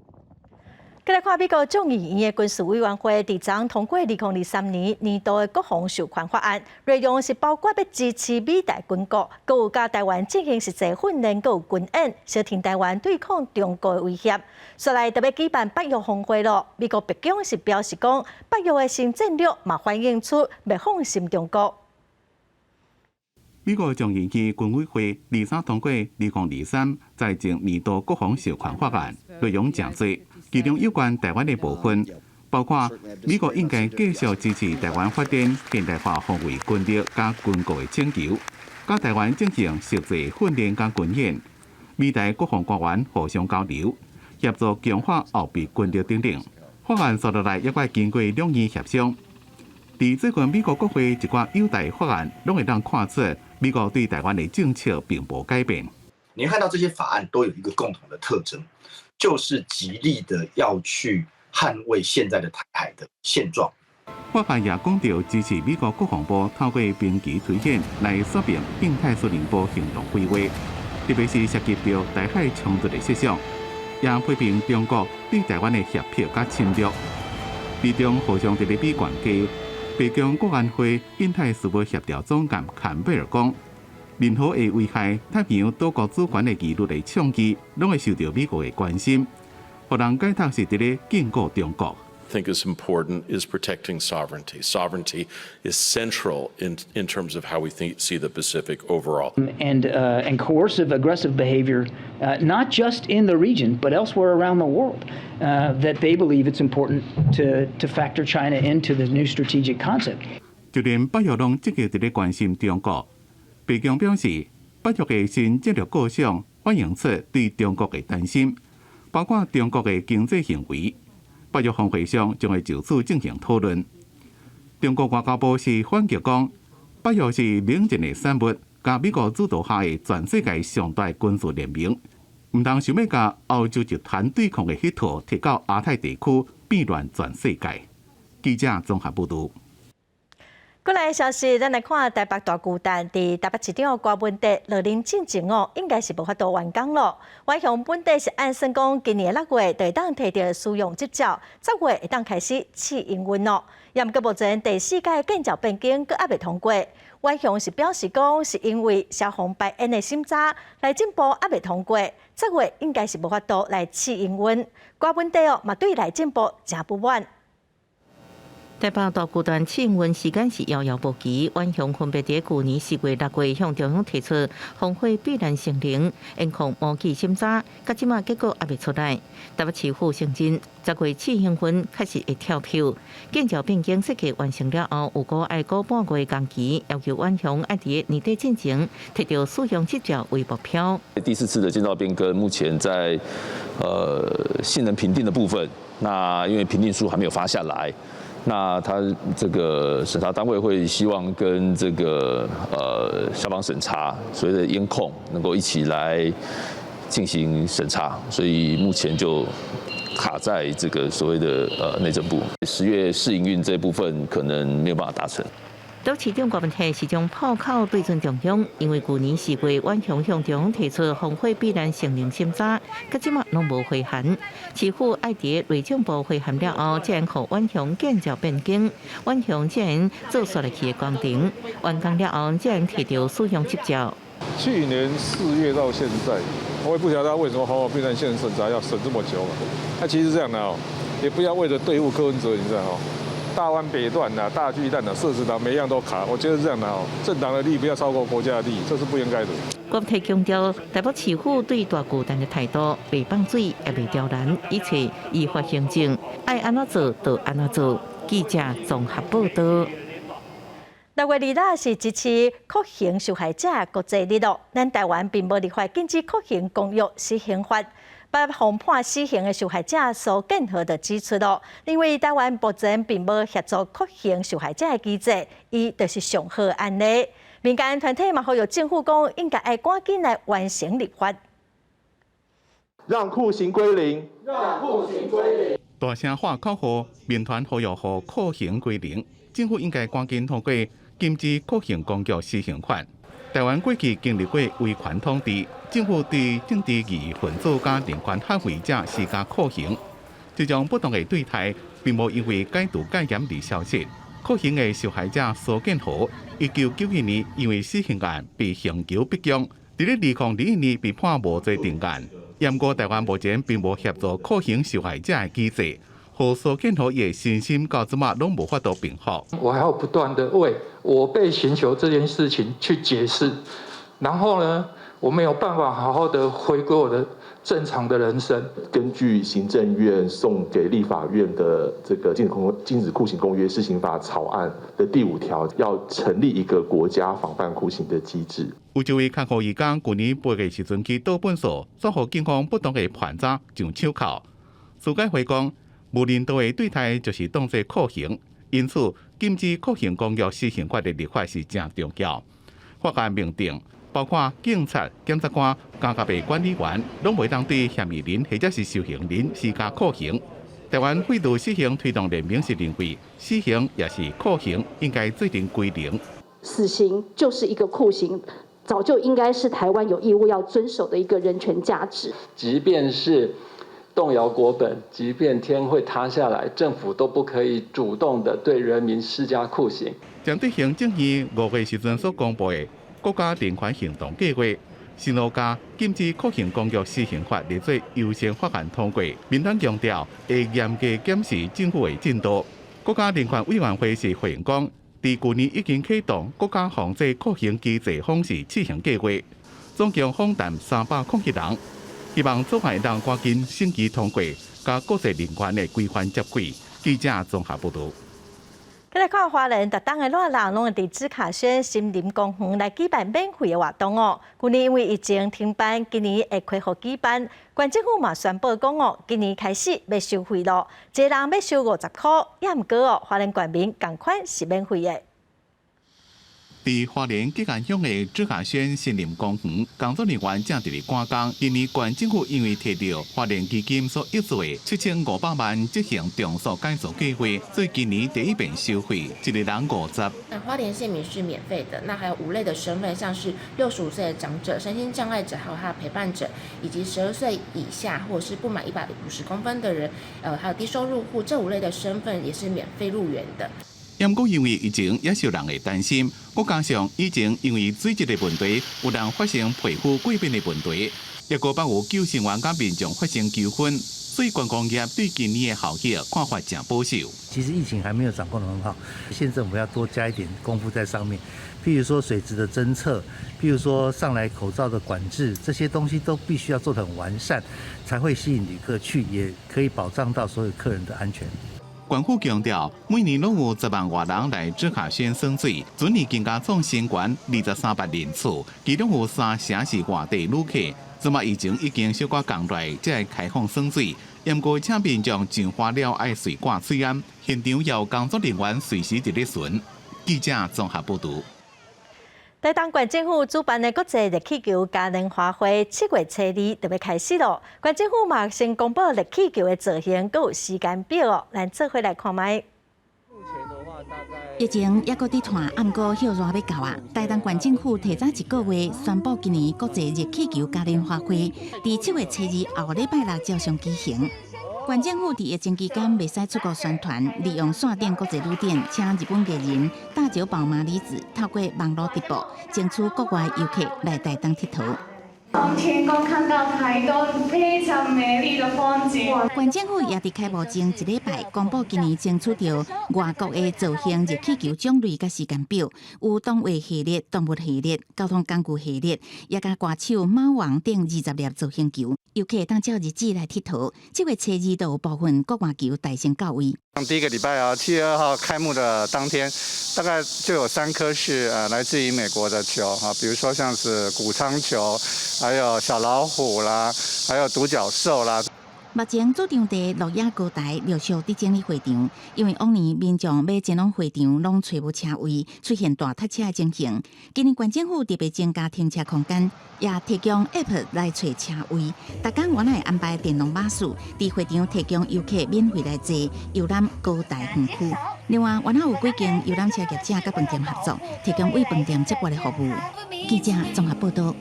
繼來看美國眾議院的軍事委員會，佇昨通過2023年年度的國防授權法案，內容是包括欲支持美台軍購，閣有佮台灣進行實際訓練，閣有軍演，相挺台灣對抗中國的威脅。紲來就欲舉辦北約峰會囉，美國白宮是表示講，北約的新戰略嘛反映出袂放心中國。美國眾議院軍委會23通過2023財政年度國防授權法案，內容誠濟。其中有關台灣的部分，包括美國應該繼續支持台灣發展現代化防衛軍力佮軍購的請求，佮台灣進行實際訓練佮軍演，美台國防官員互相交流，協助強化後備軍力等等。法案紲落來，猶閣經過兩院協商。佇最近美國國會一寡友台法案，攏會當看出美國對台灣的政策並無改變。你看到這些法案都有一個共同的特徵，就是極力的要去捍衛現在的台海的現狀。法案也講著支持美國國防部透過兵棋推演來說明印太司令部行動規劃，特別是涉及著台海衝突的設想，也批評中國對台灣的脅迫佮侵略。美中互相佇咧比懸價，白宮國安會印太事務協調總監坎貝爾講，任何會危害太平洋島國主權的疑慮的倡議，攏會受著美國的關心，予人解讀是佇咧警告中國。think is important is protecting sovereignty. Sovereignty is central in terms of how we see the Pacific overall. And coercive, aggressive behavior, not just in the region, but elsewhere around the world, that they believe it's important to factor China into the new strategic concept. 就連北約攏積極佇咧關心中國，白宮表示，北約的新戰略構想反映出對中國的擔心，包括中國的經濟行為。北約峰會上將會就此進行討論。中國外交部是反擊講，北約是冷戰的產物，佮美國主導下的全世界上大軍事聯盟，毋通想欲共歐洲集團對抗的彼套提到亞太地區，變亂全世界。記者綜合報導。過來消息，咱來看台北大巨蛋佇台北市長柯文哲落任進前哦，應該是無法度完工咯。遠雄本底是按算講，今年6月就會當提著使用執照，10月會當開始試營運咯。也毋過目前第四屆建照變更閣猶未通過。遠雄是表示講，是因為消防排煙的審查，內政部猶未通過，10月應該是無法度來試營運。柯文哲哦，嘛對內政部誠不滿。台北大巨蛋試營運時間是遙遙無期，遠雄分別佇舊年4月、6月向中央提出防火避難承認、煙控模具審查，到這馬結果猶未出來。台北市府承認10月試營運確實會跳票，建照變更設計完成了後，有閣愛個半月工期，要求遠雄愛佇年底進前提著使用執照為目標。第四次的建照變更，目前在性能評定的部分，那因為評定書還沒有發下來。那他這個審查單位會希望跟這個消防審查，所謂的煙控能夠一起來進行審查，所以目前就卡在這個所謂的內政部10月試營運這部分可能沒有辦法達成。台北市長柯文哲是將炮口對準中央，因為舊年4月遠雄向中央提出防火避難承認審查，到這馬攏無回函。市府愛佇內政部回函了後，才會予遠雄建照變更，遠雄才會做紲落去的工程，完工了後才會提著使用執照。去年4月到現在，我也不曉得為什麼防火避難線審查要審這麼久嘛。那其實這樣的哦，也不要為了對付柯文哲，你知道哦。大灣北段啊，大巨蛋啊，社子島每樣都卡，我覺得是這樣的哦。政黨的利益不要超過國家的利益，這是不應該的。郭提強調，台北市府對大巨蛋的態度，袂放水，也袂刁難，一切依法行政，愛按怎做就按怎做。記者綜合報道。6月2日是支持酷刑受害者國際日咯。咱台灣並無立法禁止酷刑公約施行法。把予判死刑的受害者蘇建和就指出咯，認為台灣目前並無協助酷刑受害者的機制，伊就是上好案例。民間團體嘛呼籲政府講，應該愛趕緊來完成立法，讓酷刑歸零，讓酷刑歸零。大聲喊口號，民團呼籲予酷刑歸零，政府應該趕緊通過禁止酷刑公約施行法。台灣過去經歷過威權統治，政府對政治異議分子佮人權捍衛者施加酷刑，這種不當的對待，並無因為解除戒嚴而消失。酷刑的受害者蘇建和，1991年因為死刑案被刑求逼供，佇咧2021年被判無罪定案。毋過台灣目前並無協助酷刑受害者的機制，予蘇建和的身心到這馬攏無法度平復。我還要不斷的為我被刑求這件事情去解釋，然後呢，我沒有辦法好好的回歸我的正常的人生。根據行政院送給立法院的這個禁止酷刑公約施行法草案的第5條，要成立一個國家防範酷刑的機制。有一位看護義工，舊年8月時陣去倒糞掃，煞予警方不當的盤查上手銬。司改會講，無人道的對待就是當作酷刑，因此禁止酷刑公約施行法的立法是誠重要。法案明定，包括警察、檢察官、監獄的管理員，攏袂當對嫌疑人或者是受刑人施加酷刑。台灣廢除死刑推動聯盟是認為，死刑也是酷刑，應該制定規定。死刑就是一個酷刑，早就應該是台灣有義務要遵守的一個人權價值。即便是動搖國本，即便天會塌下來，政府都不可以主動的對人民施加酷刑。針對行政院5月時陣所公布的國家人權行動計劃，新羅加禁止酷刑公約施行法列做優先法案通過，民黨強調會嚴格檢視政府的進度。國家人權委員會是回應講，佇舊年已經啟動國家防制酷刑機制訪視試行計劃，總共訪談301人，希望草案能趕緊審議通過，佮國際人權的規範接軌。記者綜合報導。來看花蓮，逐冬的熱人攏會佇芷卡軒森林公園來舉辦免費的活動哦。舊年因為疫情停辦，今年會恢復舉辦。縣政府嘛宣布講哦，今年開始欲收費囉，一個人欲收50箍，也毋過哦，花蓮縣民仝款是免費的。佇花蓮吉安鄉的芷卡軒森林公園，工作人員正佇咧趕工。今年縣政府因為提著花蓮基金所挹注的7500萬執行重塑改造計劃，所以今年第一遍收費，一個人50。那花蓮縣民是免費的，那還有五類的身份，像是65歲的長者、身心障礙者，還有他的陪伴者，以及12歲以下或者是不滿150公分的人，還有低收入戶，這五類的身份也是免費入園的。毋過因為疫情也受人的擔心，閣加上以前因為水質的問題，有人發生皮膚過敏的問題，抑閣捌有救生員佮民眾發生糾紛，所以觀光業對今年的效益看法誠保守。其實疫情還沒有掌控得很好，縣政府要多加一點功夫在上面，譬如說水質的偵測，譬如說上來口罩的管制，這些東西都必須要做得很完善，才會吸引旅客去，也可以保障到所有客人的安全。縣府強調，每年攏有10萬外人來芷卡軒耍水，全年更加創新高23萬人次，其中有三成是外地旅客。這馬疫情已經小可降落來，才會開放耍水。毋過請民眾上花了愛隨掛喙罨，現場有工作人員隨時佇咧巡。記者綜合報導。台東縣政府主辦的國際熱氣球嘉年華會7月初二就欲開始囉。縣政府嘛先公布熱氣球的造型，閣有時間表哦。咱做伙來看覓。疫情猶閣佇拖，毋過歇熱欲到啊！台東縣政府提早一個月宣布，今年國際熱氣球嘉年華會佇7月初二後禮拜六照常舉行。縣政府佇疫情期間袂使出國宣傳，利用線頂國際旅展，請日本藝人大久保麻里子透過網路直播，爭取國外遊客來台東𨑨迌。從天空看到台東非常美麗的風景。縣政府也佇開幕前一禮拜公布今年爭取著外國的造型熱氣球種類佮時間表，有動畫系列、動物系列、交通工具系列，也佮歌手貓王等20粒造型球。遊客當照日子來𨑨迌。7月初二就有部分國外球大先到位。第一個禮拜啊，7月2號開幕的當天，大概就有三顆是來自於美國的球哈，比如說像是穀倉球，還有小老虎啦，還有獨角獸啦。目前主場地鹿野高台陸續佇整理會場，因為往年民眾欲前往會場攏揣無車位，出現大塞車的情形。今年縣政府特別增加停車空間，也提供 App 來揣車位。逐工原來會安排電動巴士佇會場提供遊客免費來坐遊覽高台園區。另外，原來有幾間遊覽車業者佮飯店合作，提供為飯店接駁的服務。記者綜合報導。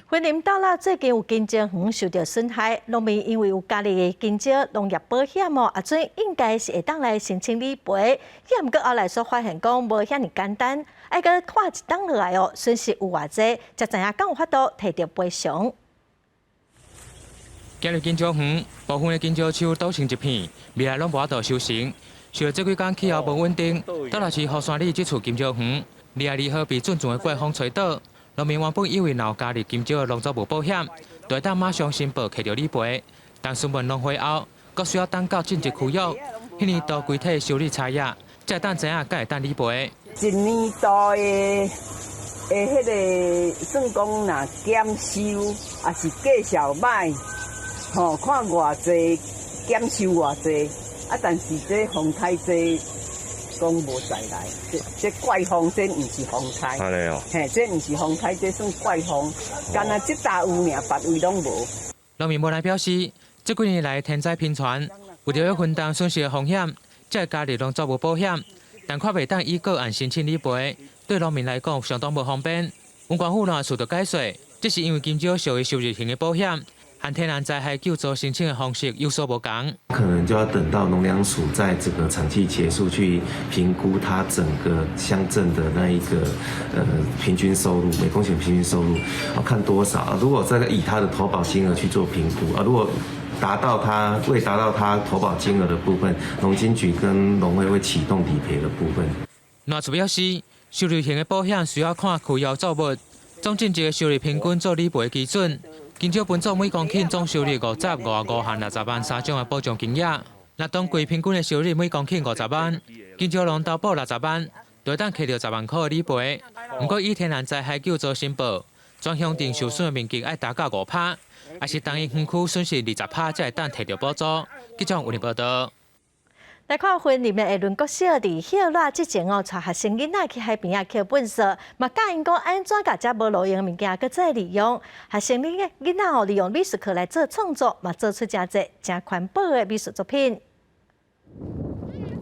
雲林斗六最近有香蕉園受著損害，農民因為有加入的香蕉農業保險哦，啊，這應該是會當來申請理賠。也毋過後來煞發現講無遐爾簡單，愛閣拖一冬落來哦，損失有偌濟，才知影敢有法度提著賠償。今日香蕉園部分的香蕉樹倒成一片，未來攏無法度收成。受著這幾工氣候無穩定，斗六市福山里這處香蕉園，22號被陣陣的颳風吹倒。農民原本以為若有加入香蕉的農作物保險，就會當馬上申報提著理賠，但詢問農會後，閣需要等到進入區域，彼年度規體修理查驗，才會當知影敢會當理賠。一年度的的彼个算講若減收，抑是價數䆀，吼，看偌濟減收偌濟，啊，但是這風颱這講無在內，這這怪風這毋是風災，嘿，這毋是風災，這算怪風，干焦這搭有爾，別位攏無。農民無奈表示，這幾年來天災頻傳，為著欲分擔損失的風險，才會加入農作物保險，但卻袂當依個案申請理賠，對農民來講相當無方便。阮縣府若受著解說，這是因為香蕉屬於收入型的保險，和天然災害救助申請的方式有所無仝。可能就要等到農糧署在這個產季結束去評估它整個鄉鎮的那一個平均收入，每公頃平均收入，看多少。如果這個以它的投保金額去做評估啊，如果達到它未達到它投保金額的部分，農經局跟農會會啟動理賠的部分。賴處表示，受類型的保險需要看主要作物總種植的收入平均做理賠基準。根據本組每公頃總收入50、55和60萬三種的保障金額。若當季平均的收入每公頃50萬，金蕉農投保60萬，就會當摕著10萬箍的理賠。毋過以天然災害救助申報，全鄉鎮受損的面積愛達到5%，抑是單一園區損失20%，才會當摕著補助。記者有報道。來看雲林的下崙國小，佇歇熱之前哦，帶學生囡仔去海邊仔抾糞埽，嘛教𪜶講按怎共這無路用的物件閣再利用。學生囡囡仔哦，利用美術課來做創作，嘛做出誠濟誠環保的美術作品。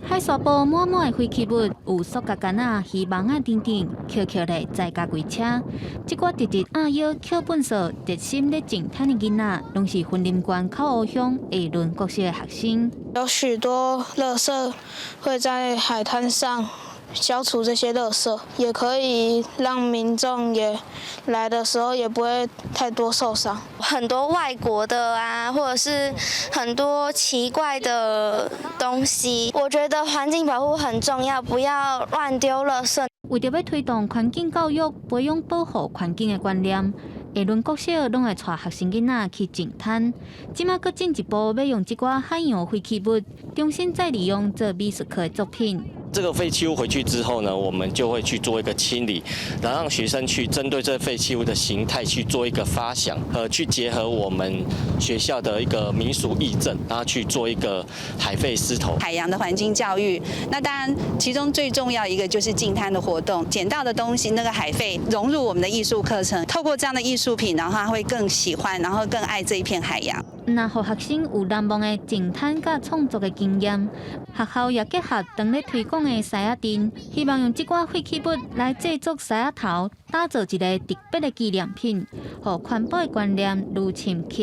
海沙埔滿滿的廢棄物，有塑膠桿仔、魚網仔等等，抾抾咧載家櫃車。這寡直直壓腰抾糞埽、熱心咧淨灘的囡仔，攏是雲林縣口湖鄉下崙國小的學生。有許多垃圾會在海灘上消除這些垃圾，也可以讓民眾也來的時候也不會太多受傷。很多外國的啊，或者是很多奇怪的東西，我覺得環境保護很重要，不要亂丟垃圾。為著欲推動環境教育，培養保護環境的觀念，下崙國小攏會帶學生囡仔去淨灘。這馬閣進一步欲用這寡海洋廢棄物，重新再利用做美術課的作品。這個廢棄物回去之後呢，我們就會去做一個清理，然後讓學生去針對這廢棄物的形態去做一個發想，去結合我們學校的一個民俗藝陣，然後去做一個海廢獅頭。海洋的環境教育，那當然其中最重要一個就是淨灘的活動，撿到的東西那個海廢融入我們的藝術課程，透過這樣的藝術品，然後他會更喜歡，然後更愛這一片海洋。若予學生有難忘的淨灘佮創作的經驗，學校也結合當咧推廣的獅仔陣，希望用這寡廢棄物來製作獅仔頭，打造一个特別的紀念品，予環保的觀念愈深刻。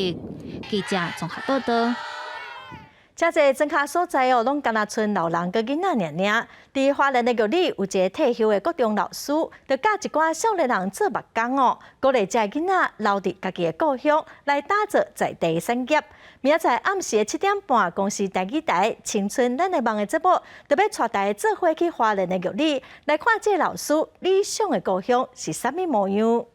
記者綜合報道。遮濟莊跤所在哦，攏敢若賰老人佮囡仔爾爾。佇花蓮的玉里有一个退休的國中老師，就教一寡少年人做木工哦，鼓勵這些囡仔留佇家己的故鄉來打造在地產業。明仔載暗時的7點半，公視台語台《青春咱的夢》的節目，就欲帶大家做伙去花蓮的玉里來看這个老師理想的故鄉是啥物模樣。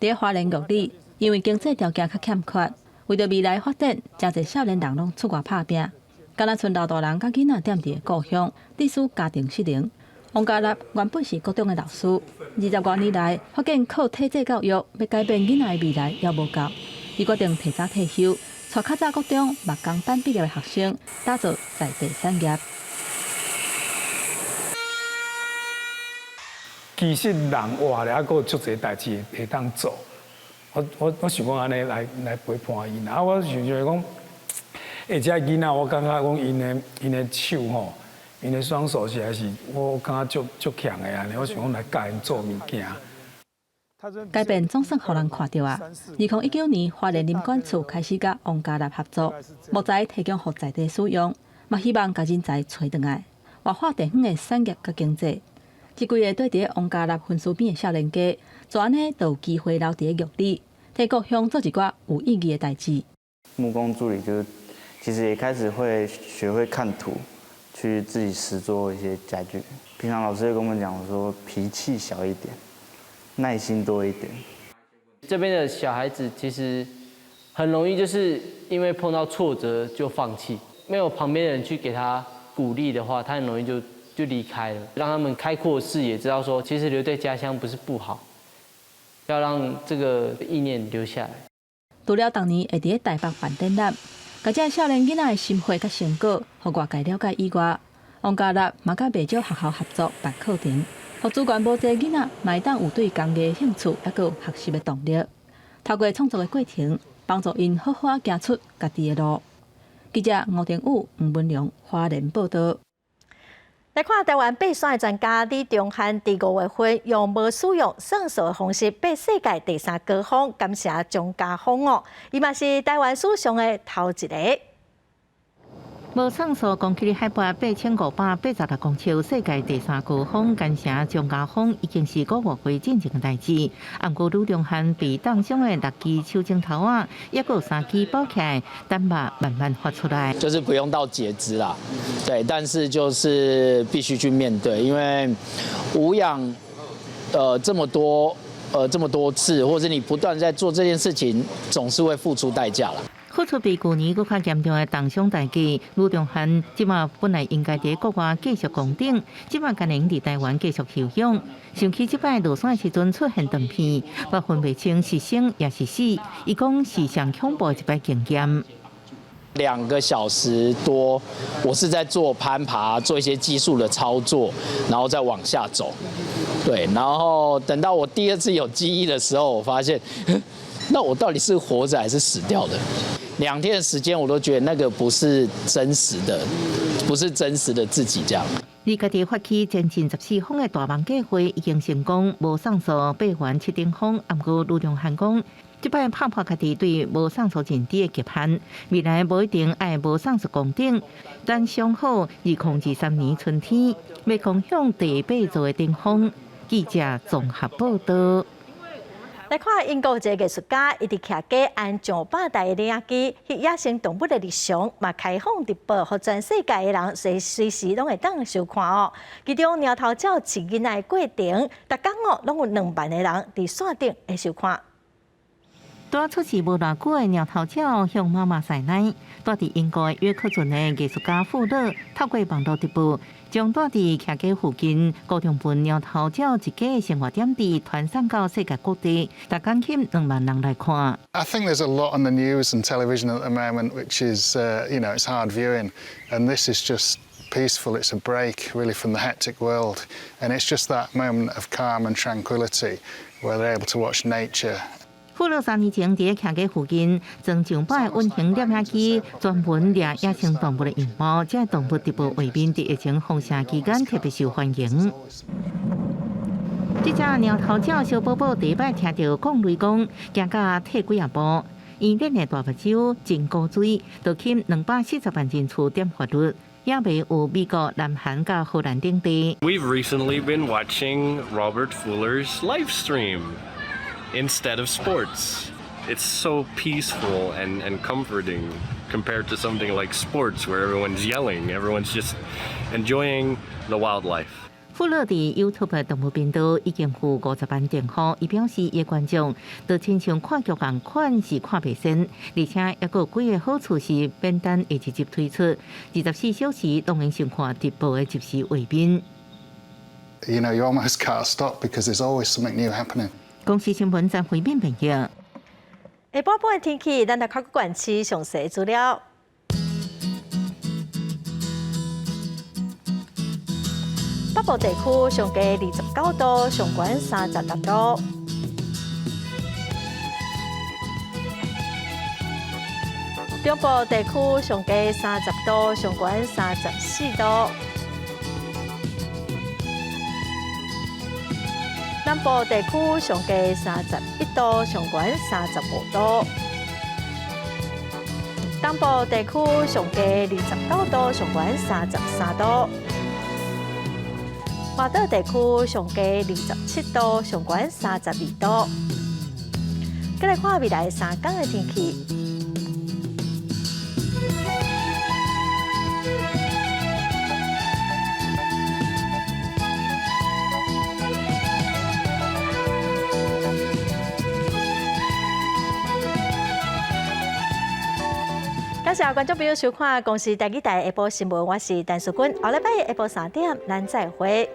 佇花蓮玉里，因為經濟條件較欠缺。為著未來發展，誠濟少年人攏出外拍拚，敢若賰老大人佮囡仔踮佇故鄉，致使家庭失能。王家立原本是國中的老師，20外年來發現靠體制教育欲改變囡仔的未來猶無夠，伊決定提早退休，帶較早國中木工班畢業的學生，打造在地產業。其實人活咧，猶閣有足濟代誌會當做。我想講按呢來陪伴𪜶，啊，我想想講，欸，這囡仔我感覺講𪜶的手吼，𪜶的雙手實在是我感覺足強的按呢，我想講來教𪜶做物件。改變總算予人看著啊！2019年，花蓮林管處開始佮王家立合作，木材提供予在地使用，嘛希望共人才揣轉來，活化地方的產業佮經濟。這幾个蹛佇王家立分區邊的少年家，就按呢就有機會留佇玉里，替故鄉做一寡有意義的代誌。木工助理就其實也開始會學會看圖，去自己實作一些家具。平常老師會跟我們講說，脾氣小一點，耐心多一點。這邊的小孩子其實很容易就是因為碰到挫折就放棄，沒有旁邊的人去給他鼓勵的話，他很容易就離開了。讓他們開闊視野，知道說其實留在家鄉不是不好，要讓這個意念留下來。除了逐年會佇台北辦展覽，共這少年囡仔的心血佮成果，予外界了解以外，王家立嘛佮袂少學校合作辦課程，予資源無濟囡仔嘛會當有對工藝興趣，猶閣有學習的動力。透過創作的過程，幫助𪜶好好仔行出家己的路。記者吳定武、吳文良，花蓮報導。來看台灣爬山的專家李中漢，佇5月份用無使用繩索的方式爬世界第三高峰甘城張家峰哦，伊嘛是台灣史上的頭一个。無繩索攻克海拔8586公尺，世界第三高峰甘城張家峰已經是5月份進前的代誌。毋過呂中漢被凍傷的六支手指頭仔，抑閣有三支綁起來，丹肉慢慢發出來。就是不用到截肢啦，對，但是就是必須去面對，因為無氧，這麼多次，或者你不斷在做這件事情，總是會付出代價啦。付出比舊年閣較嚴重的凍傷代價，呂中漢這馬本來應該佇國外繼續攻頂，這馬干焦佇台灣繼續休養。想起這擺落山的時陣出現斷片，我分袂清是生抑是死。伊講是上恐怖的一擺經驗。 2個小時多，我是在做攀爬，做一些技術的操作，然後再往下走。對，然後等到我第二次有記憶的時候，我發現，那我到底是活着還是死掉的？2天的時間，我都覺得那個不是真實的，不是真實的自己這樣。伊家己發起前進14峰的大夢計劃已經成功，無繩索爬完七頂峰。毋過呂中漢講，這擺拍破家己對無繩索認知的極限，未來無一定愛無繩索攻頂，但上好2023年春天欲攻向第八座的頂峰。記者綜合報道。來看英國一个藝術家，伊佇徛家按上百台的攝影機，翕野生動物的日常，嘛開放直播，予全世界的人隨隨時攏會當收看哦。其中貓頭鳥飼囡仔的過程，逐工哦攏有2萬个人佇線頂會收看。拄出世無偌久的貓頭鳥向媽媽塞奶，住佇英國約克郡的藝術家富勒透過網路直播，將住佇徛家附近高中分貓頭鳥一家的生活點滴傳送到世界各地，逐工吸引2萬人來看。 I think there's a lot on the news and television at the moment, which is, it's hard viewing, and this is just peaceful. It's a break, really, from the hectic world, and it's just that moment of calm and tranquility where they're able to watch nature. 富勒3年前佇徛家附近裝上百個隱形攝影機，專門掠野生動物的樣貌。這動物直播畫面佇疫情封城期間特別受歡迎。這隻貓頭鳥小寶寶第一擺聽著講雷公，驚甲退幾仔步。圓臉的大目睭真古錐，就吸引240萬人次點閱率。也未有美國、南韓佮荷蘭等地。 We've recently been watching Robert Fuller's live stream instead of sports. It's so peaceful and comforting compared to something like sports where everyone's yelling, everyone's just enjoying the wildlife. 富勒佇 YouTube 動物頻道已經有50萬訂戶，伊表示，伊觀眾就親像看劇仝款是看袂仙，而且猶閣有幾个好處是免等下一集推出，24小時攏會收看直播的即時畫面。 You almost can't stop because there's always something new happening. 公視新聞張惠敏編譯。下晡半的天氣，咱來看各縣市詳細資料。北部地區上低29度，上懸36度。中部地區上低30度，上懸34度。南部地區上低31度，上懸35度。東部地區上低29度，上懸33度。外島地區上低27度，上懸32度。閣來看未來3工的天氣。感謝觀眾朋友收看《公視台語台》下晡新聞，我是陳淑君。後禮拜下晡3點，咱再會。